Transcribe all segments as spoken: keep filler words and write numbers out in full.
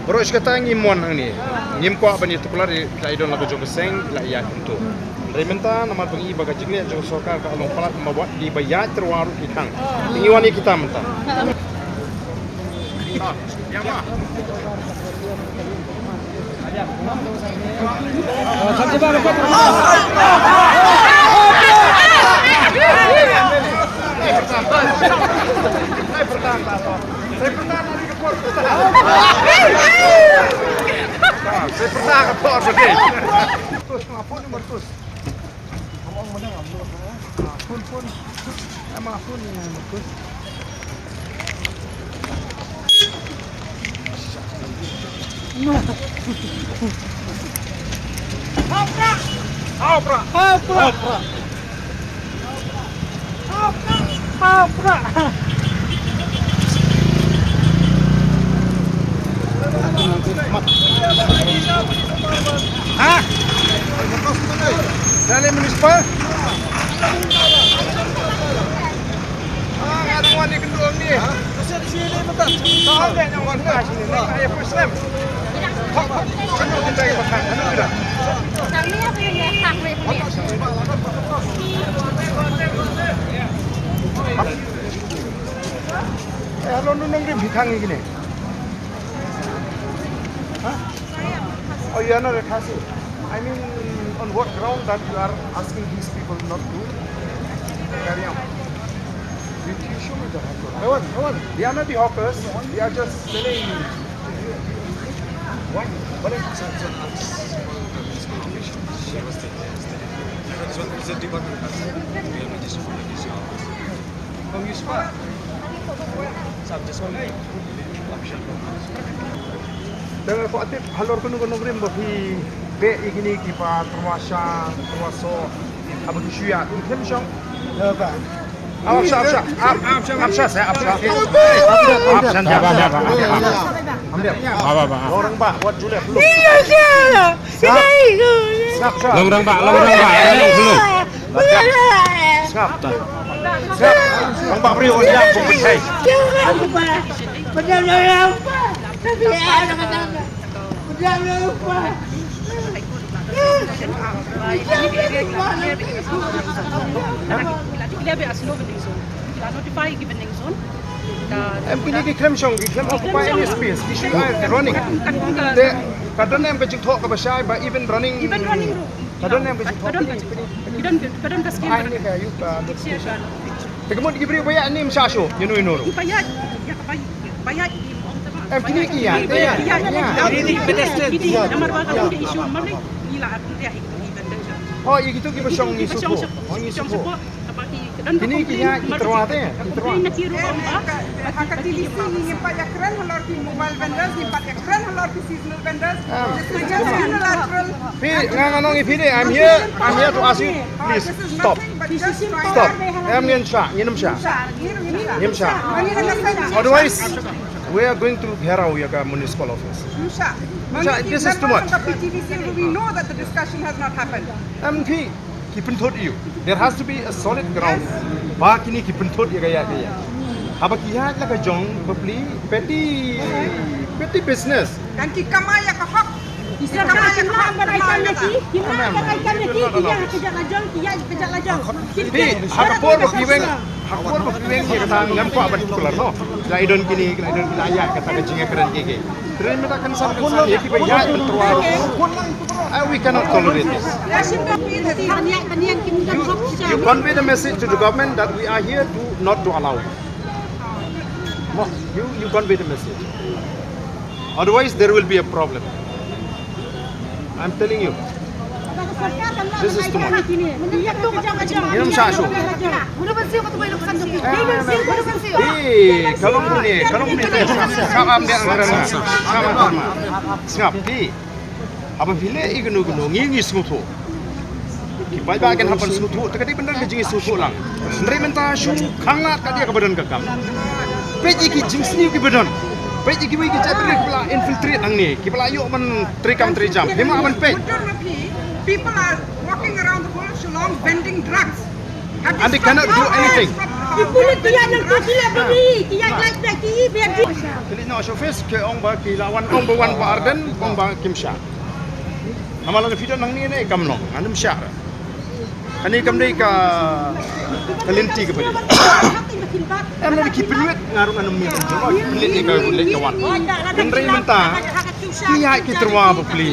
Baroh shi katta ngi mon hangne. Ngim kwah ban ïa tu kular ïa la i don la ka jong ka seng la ïa kumto. Hynrei mynta namar ba ngi ba ka jingleh jong ka sorkar ka long palat ma wat di ba ïa tyrwa ruh ki thang. Ngi wan ïa kita mynta. Ha? Delhi Municipal? Eh, hello, nunung rim hi thang ini. Huh? Oh, you are not a Khasi. I mean, on what ground that you are asking these people not to carry on? You, you show me the hawker. I want, I want. They are not the hawkers. They are just selling. Why? What is Tang ko atip halor kunu kunu rim ba phi beh ïa kine ki ba tyrwa sha tyrwa soh. Haba ki shu ïa ki khlem shong. Ap sha, ap sha, ap, ap sha, ap sha. Ap sha, ap sha. Ap sha, ap sha. Ap sha. Long Rangbah, wat ju leh. Long Rangbah, Long Rangbah. Sngap. Sngap. Long Rangbah briew wan ïam kum pynthei. Em kine ki khlem shong, ki khlem occupy any space, ki shu ïa running. Te ka don em ka jingthoh kaba shai ba even running. Even running ruh. Ka don em ka jingthoh. Ka don ka, ka don ka scheme. Ai ne ka yu ka. Te ka mut ki briew ba ïa nim sha shu, ïa no ïa no ruh. Ba ïa, ïa ka ba ïa, ba ïa ki ong ta ba. Em kine ki ïa, ki ïa, ki ïa. Ki ïa, ki ïa. Namar ba ka don ka issue, namar ni la ïa ki. Oh, ïa kitu ki ba shong ngi shu. Oh, ngi shu. Kine ki ïa ki tyrwa te, ki tyrwa. Ha ka T D C ngim pat ïa kren halor ki mobile vendors, ngim pat ïa kren halor ki seasonal vendors. This is just unilateral. Phi, nga nga ong ïa phi de, I'm here, I'm here to ask you, please stop. Stop. Em ngin shah, ngin ym shah. Ngin ym shah. Otherwise, we are going to gherao ïa ka municipal office. This is too much. We know that the discussion has not happened. Em phi, ki pynthut ïa u. There has to be a solid ground. Ba kine ki pynthut ïa ka ïa ka ïa. Haba ki ïa la ka jong bapli petty, petty business. Kan ki kamai ïa ka hok. Ki kamai ïa ka hok. Ki kamai ïa ka hok. Ki ïa ka jong, ki ïa ka jong. Phi, ha ka por ba phi weng, ha ka por ba phi weng ïa kata ngam kwah ban particular no. La i don kine, la i don kine ïa kata ka jingïakren ki ki. Tren meta kan sa kan sa ïa ki ba ïa ban tyrwa. Uh, we cannot tolerate this. You, you convey the message to the government that we are here to not to allow it. No, you, you convey the message. Otherwise, there will be a problem. I'm telling you. This is too much. Ngin ym shah shuh. Eh, ka long kumne, ka long kumne. Sngap, sngap, am dei ang kren. Sngap, am kren. Sngap, phi. Haba phi leh ïa kano kano, ngi ngi sngewthuh. Ki paidbah kin hap ban sngewthuh, te ka dei ban don ka jingsngewthuh lang. Hynrei mynta shu khanglad ka dei kaba don ka kam. Peit ïa ki jingsniew kiba don. Peit ïa kiwei ki jaitbynriew kiba la infiltrate hangne, kiba la ïoh ban treikam treijam. Phi ma ban peit. People are walking around the whole of Shillong vending drugs. And they cannot do anything. Ki pulit ki ïaid nangtu ki la bri, ki ïaid lait bek ki biang ki. Ki leit noh sha office, ki ong ba ki la wan, ong ba wan Bah Ardent, ong ba kim shah. Namar lada phi don hangne ne kam long, ngan ym shah. Kane kam dei ka, ka lynti kaba dei. Em, lada ki pynwit nga ruh ngan ym mih jong ki pynwit ne ka leit ka wan. Hynrei mynta ki ïaid ki tyrwa bapli.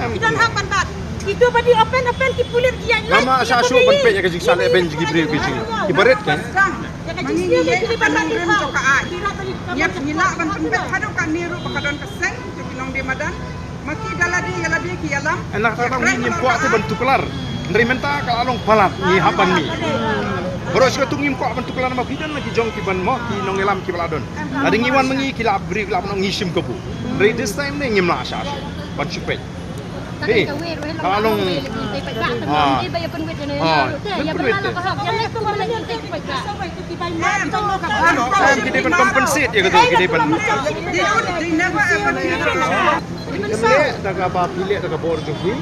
Em, ki don hak ban bat. Itu ba dei open open ki pulit ki ïaid lait. Lama sa shu ban peit ïa ka jingshah lehbeiñ jong ki briew ki jing ki barit kan. Ïa ka jingsniew ki ban bat. Ngi lah ban pynbeit haduh katne ruh ba ka don ka seng jong ki nongdie madan. Ma ki da lade ïa lade ki ïalam. Ena kata ngi ngim kwah te ban tuklar. Hynrei mynta ka la long palat ngi hap ban ngi. Baroh shi katta ngim kwah ban tuklar ma phi don la ki jong ki ban mo ki nongïalam ki ba la don. Lada ngi wan ma ngi ki la briew ki la ban ong ngi shim kabu. Hynrei this time ne ngim lah sha shu ban shu peit. Hei, ka la long. Ah. Pynwit te. Em, ki dei ban compensate ïa kato, ki dei ban. Em, leh da kaba phi leh da ka bor jong phi.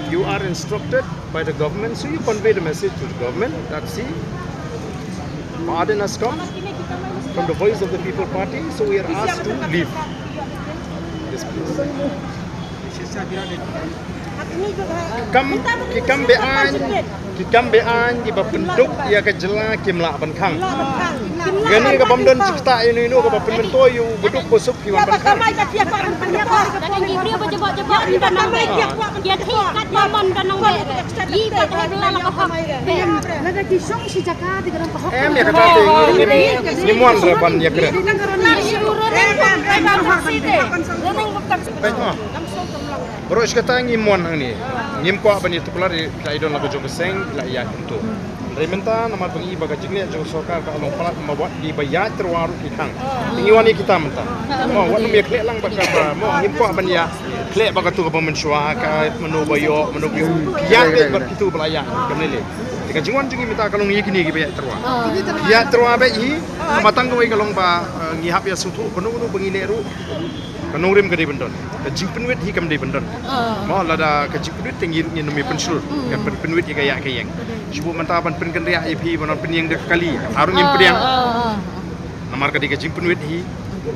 You are instructed by the government, so you convey the message to the government that, see, Bah Ardent has come from the Voice of the People Party, so we are asked to leave this place. Kam, ki kam be-aiñ, ki kam be-aiñ kiba pynduk ïa ka jylla kim lah ban khang. Kane ka bym don jingktah ïano ïano kaba pynmyntoi ïa u baduk basuk ki wan ban khang. Em, ïa kata te ngi, ngi mon re ban ïa kren. Peit ma. Baroh shi katta ngi mon hangne. Ngim kwah ban ïa tuklar ïa, la i don la ka jong ka seng, la ïa kumto. Hynrei mynta namar ba ngi ba ka jingleh jong ka sorkar ka long palat, ma wat ngi ba ïa tyrwa ruh ki khang. Ngi wan ïa kita mynta. Mo, wat ym ïa khleh lang bad kaba, mo, ngim kwah ban ïa khleh bad kato kaba mynshuwa, ka mano ba ïoh, mano ba ïoh. Ïa bad kito ba la ïa, kam lei lei. Te ka jingwan jong ngi mynta ka long ïa kine kiba ïa tyrwa. Ïa tyrwa bad hi, ka matang kawei ka long ba, eh, ngi hap ïa sngewthuh, kano kano ba ngi leh ruh. Ka nongrim ka dei ban don. Ka jingpynwit hi kam dei ban don. Ah. Mo lada ka jingpynwit te ngi ruh ngin ym ïa pynshlur. Hmm. Kan pyn-, pynwit ïa ka ïa ka ïeng. Shu buh mynta ban pynkynriah ïa phi ban pynïeng da ka kali. Ar ngin pdiang. Ah, ah, ah. Namar ka dei ka jingpynwit hi.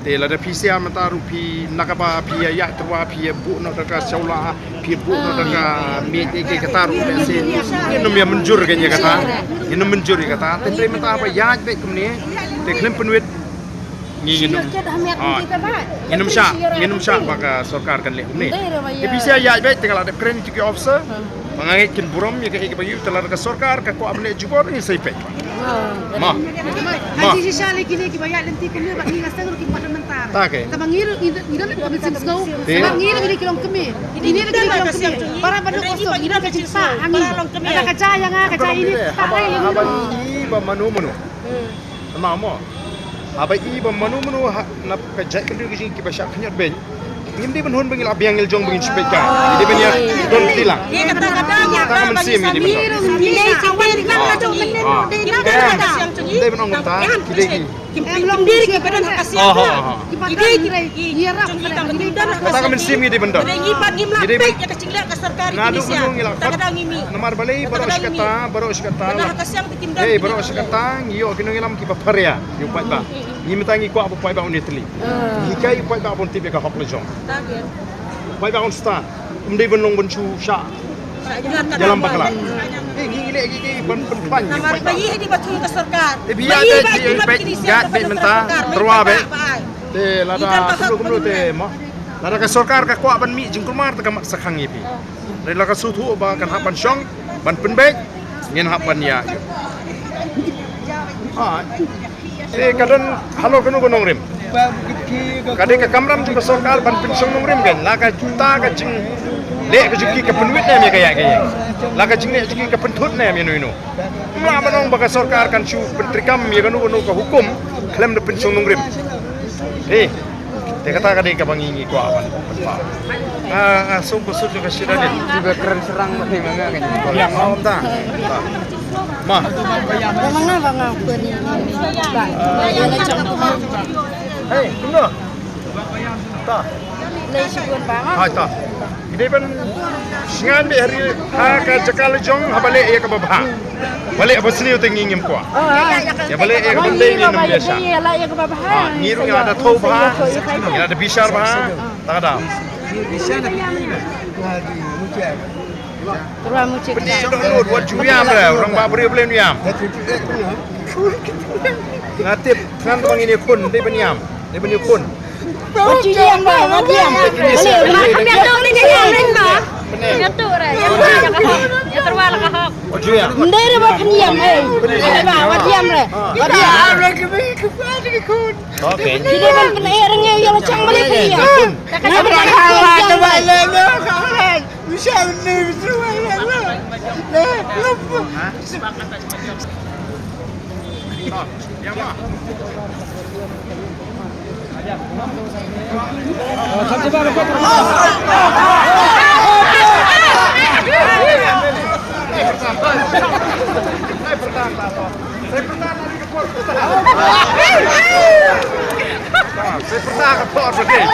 Te lada phi sia mynta ruh phi na kaba phi ïa ïa tyrwa phi ïa buh noh da ka shawla phi ïa buh noh da ka miej ïa ka kata ruh te si. Ngin ym ïa mynjur ka ïa kata. Ngin ym mynjur ïa kata. Te hynrei mynta ba ïa bad kumne. Te khlem pynwit. Ngi ngin ym, ah, ngin ym shah, ngin ym shah ba ka sorkar kan leh kumne. Te phi sia ïa bad te nga la dep kren ïa ki officer. Ba nga ngeit kin burom ïa kaei kaba ïoh te lada ka sorkar ka kwah ban leh jubor ngin sa ïa peit. Ma. Ma. Shisha lei kine kiba ïa lynti kumne ba ngi nga seng ruh ki pat mynta. Ta ke. Kaba ngi ruh ngi don ka mynsiem sngew. Ba ngi ruh ngi ki long kmie. Kine ruh ki long kmie. Para ba duk kosong ngi don ka jingpah. Ngi ka jia ïa nga ka jia ïa ini. Haba ngi ba mano mano. Tama mo. Haba i ba mano mano ha na ka jaitbynriew ka jong kiba shah khynñiot beiñ. Ngim dei ban hun ba ngi la biang ngiljong ba ngin shu peit ka. Ngi dei ban ïa don tilang. Kata ka mynsiem ngi dei ban don. Ngi dei ban ong kumta. Ngi dei ki. Kata ka mynsiem ngi dei ban don. Ngi dei ban. Naduh mynno ngi la khot. Namar balei baroh shi katta, baroh shi katta. Hei, baroh shi katta ngi ïoh ki nongïalam kiba pharia. Ïa u paidbah. Ngi mynta ngi kwah ba u paidbah un ïatylli. Ngi hikai u paidbah ban tip ïa ka hok la jong. U paidbah un stad. Um dei ban long ban shu shah ïalam bakla. Ngi ngi leh ngi ngi ban pynplan ïa u paidbah. Te phi ïa te phi ïa peit ïa peit mynta tyrwa bad. Te lada kumno kumno te mo. Lada ka sorkar ka kwah ban mih jingkulmar te ka mat sa khang ïa phi. Hynrei la ka sngewthuh ba kan hap ban shong ban pynbeit ngin hap ban ïa. Ah. Te ka don halor kano ka nongrim. Ka dei ka kamram jong ka sorkar ban pynshong nongrim kan la ka ta ka jingleh ka jong ki ka pynwit ne em ïa ka ïa ka ïa. La ka jingleh jong ki ka pynthut ne em ïa no ïa no. Ym lah ban ong ba ka sorkar kan shu pyntreikam ïa kano kano ka hukum khlem da pynshong nongrim. Te kata ka dei kaba ngi ngi kwah ban pynpaw. Ah, ah, suk ba suk ka sida ni. Tiba kren serang ba ni manga kan. Ya, mau ta. Ma. Manga manga pun. Hey, kumno? Ta. Lei shibun ba nga. Hai ta. Ide ban shngan be hari ha ka jaka la jong haba leh ïa kaba bha. Ba leh ba sniew te ngi ngim kwah. Ïa ba leh ïa kaba dei ngi ngim ïa sha. Ïa la ïa kaba bha. Ngi ruh ïa da tho bha. Ïa da bishar bha. Ta da. Pynïam download wat ju ïam re, rangbah briew blem ïam. Nga tip, ngan tong ini khun, dei pynïam, dei pynïam khun. Wat ju ïam re, wat ïam. Wat ju ïam. Wat ju ïam re, wat ïam re. Wat ïam. Okay. Ki dei ban pynïam re ngi ïa la chang balik pynïam. Nga ba ka hal, ka ba le, ka hal. Saya pernah ke Port Berdeh.